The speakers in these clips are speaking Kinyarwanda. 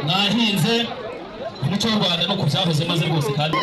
Nahinze umuco w'u Rwanda no ku byahoze maze rwose kandi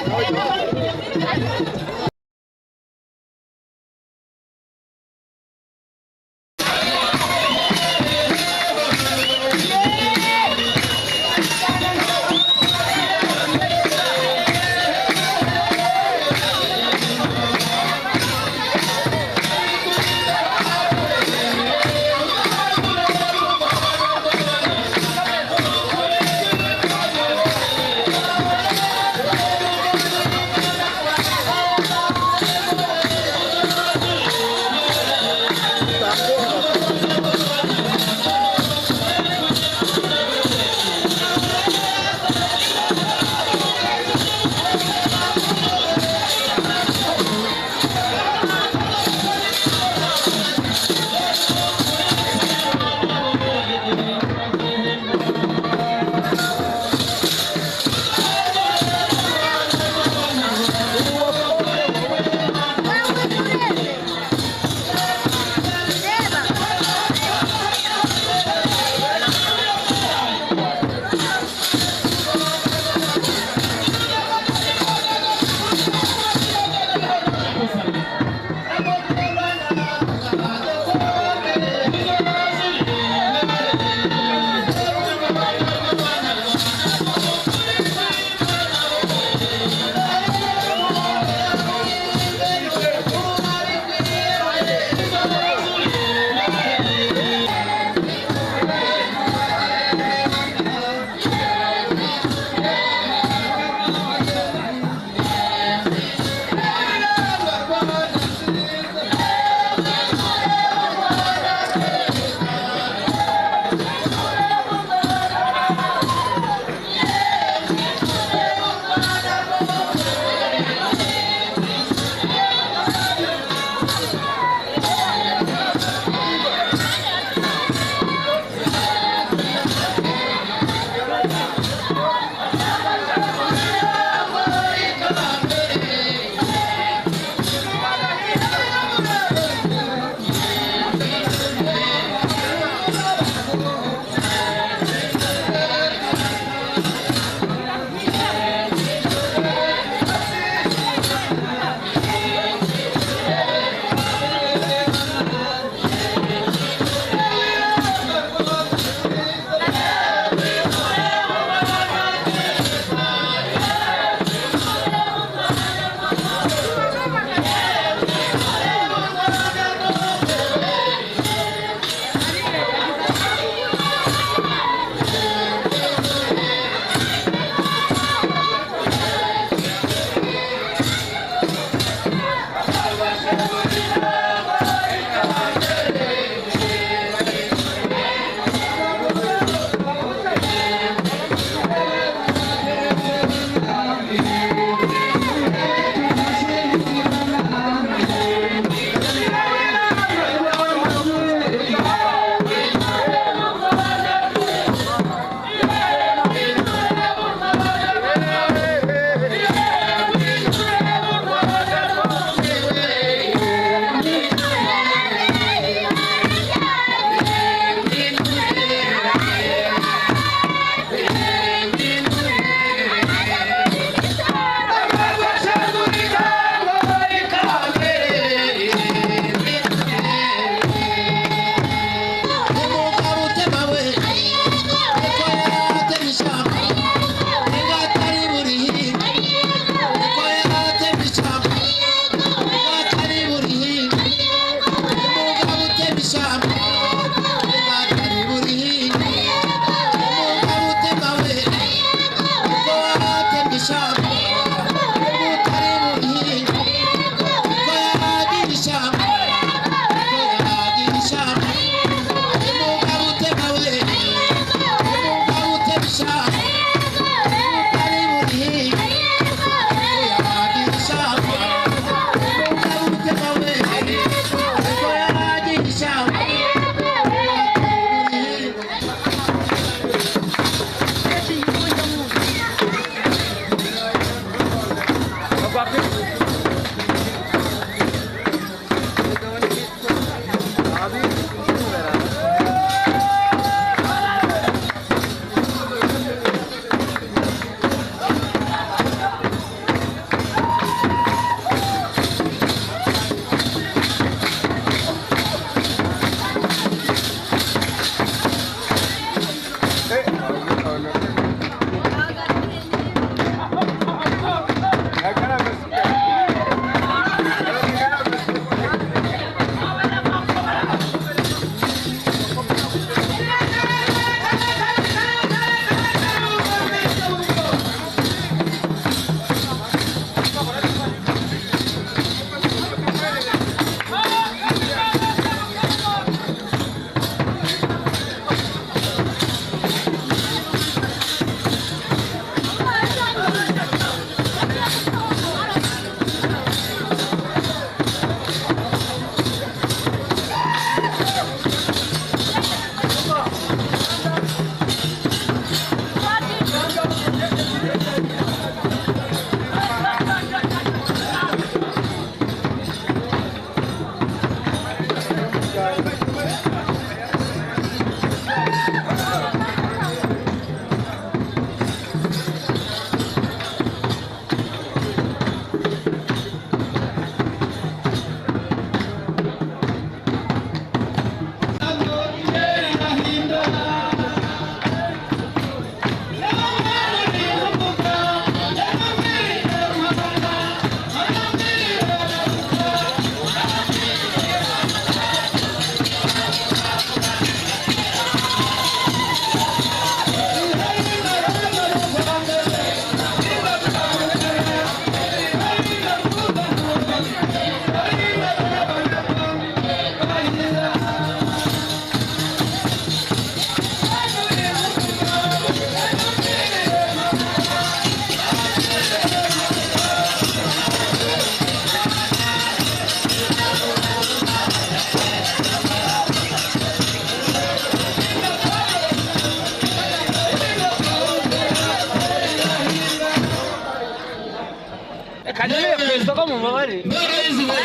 Perezida ko mubabare. Mbarayizi we.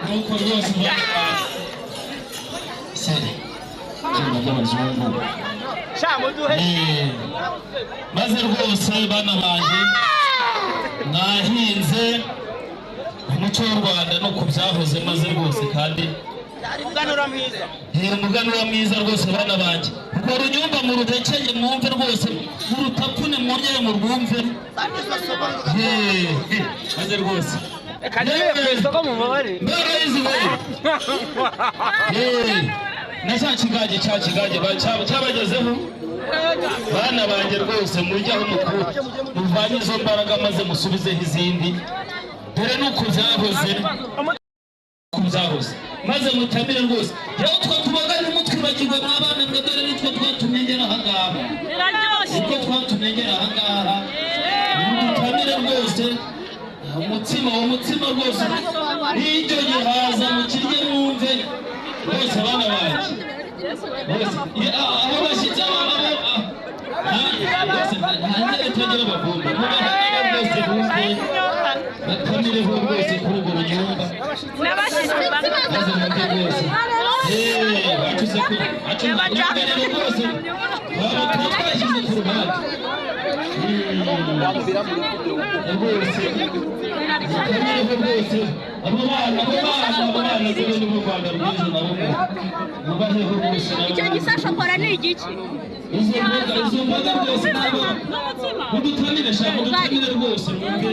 Nuko rwose sere ibyuma by'abazungu. Maze rwose bana banjye mwahinze umuco w'u Rwanda no kubyahoze maze rwose kandi umuganura mwiza rwose bana banjye. Urwo runyumba mu rutekeye mwumve rwose, murutapfune mwongere murwumve. Maze rwose Perezida ko mubabare. Mbarayizi we. Na cya kigage cyabagezeho bana banjye rwose, mujyaho mukuru muvanye izo mbaraga maze musubizeho izindi, dore nuko byahoze maze mutamire rwose. Rero utwo tuboga ntimutwibagirwe mw'abana mwe, dore nitwo twatumye ngera aha ngaha, nitwo twatumye ngera aha ngaha. Mutamire rwose umutsima, umutsima rwose n'icyo gihaza mukirye mwumve rwose bana banjye rwose. Aho bashyitse rwose nta itagira abavumba, mubahe rwose bumve batamireho rwose kuri urwo runyumba maze mwumve rwose. Bacuze rwose baba twashyize ku ruhande rwose, mutamireho rwose. Abo bana dore ni mu Rwanda rwiza nabo mubaheho rwose. Icyo gisashokora ni igiki? Izo mboga rwose nabo mudutamire, shaka mudutamire rwose mwumve.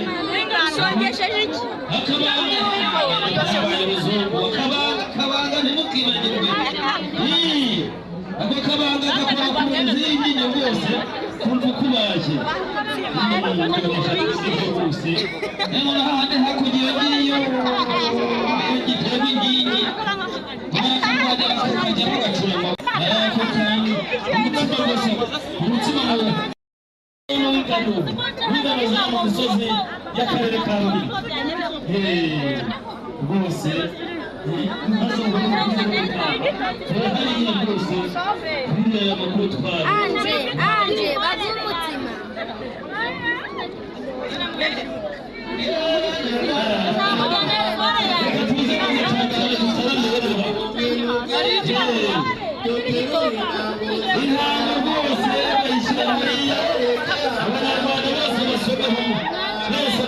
Usongesheje iki? Akabanga akabanga ntimukibagirwe. Ako kabanga gakora ku nzu y'inyinyo rwose, kumva ukubaye rwose. Rero hahandi hakurya iyo ngiyo giterwa inkingi bakajya bagacurama ako kandi umutsima rwose, umutsima w'ingano ziri mu misozi y'akarere ka Rulindo rwose. Maze turahariye rwose muri aya makuru twari. Anje bazi umutsima. Intango rwose bayishyira hariya, abanyarwanda bose basomeho mwese.